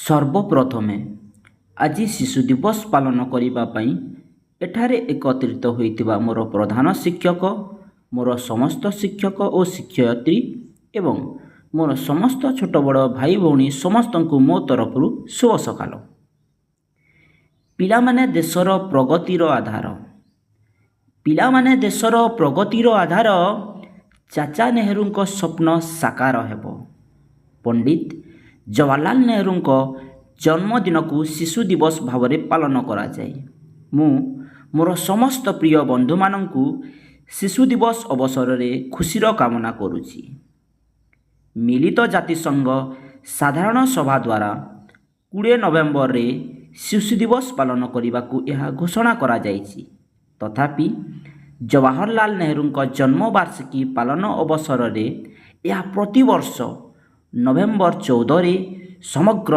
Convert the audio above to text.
ସର୍ବପ୍ରଥମେ ଆଜି ଶିଶୁ ଦିବସ ପାଳନ କରିବା ପାଇଁ ଏଠାରେ ଏକତ୍ରିତ ହୋଇଥିବା ମୋର ପ୍ରଧାନ ଶିକ୍ଷକ, ମୋର ସମସ୍ତ ଶିକ୍ଷକ ଓ ଶିକ୍ଷୟିତ୍ରୀ ଏବଂ ମୋର ସମସ୍ତ ଛୋଟ ବଡ଼ ଭାଇ ଭଉଣୀ ସମସ୍ତଙ୍କୁ ମୋ ତରଫରୁ ଶୁଭ ସକାଳ। ପିଲାମାନେ ଦେଶର ପ୍ରଗତିର ଆଧାର। ପିଲାମାନେ ଦେଶର ପ୍ରଗତିର ଆଧାର। ଚାଚା ନେହେରୁଙ୍କ ସ୍ୱପ୍ନ ସାକାର ହେବ। ପଣ୍ଡିତ ଜବାହରଲାଲ ନେହେରୁଙ୍କ ଜନ୍ମଦିନକୁ ଶିଶୁ ଦିବସ ଭାବରେ ପାଳନ କରାଯାଏ। ମୁଁ ମୋର ସମସ୍ତ ପ୍ରିୟ ବନ୍ଧୁମାନଙ୍କୁ ଶିଶୁ ଦିବସ ଅବସରରେ ଖୁସିର କାମନା କରୁଛି। ମିଳିତ ଜାତିସଂଘ ସାଧାରଣ ସଭା ଦ୍ୱାରା 20 ନଭେମ୍ବରରେ ଶିଶୁ ଦିବସ ପାଳନ କରିବାକୁ ଏହା ଘୋଷଣା କରାଯାଇଛି। ତଥାପି ଜବାହରଲାଲ ନେହେରୁଙ୍କ ଜନ୍ମବାର୍ଷିକୀ ପାଳନ ଅବସରରେ ଏହା ପ୍ରତିବର୍ଷ ନଭେମ୍ବର 14ରେ ସମଗ୍ର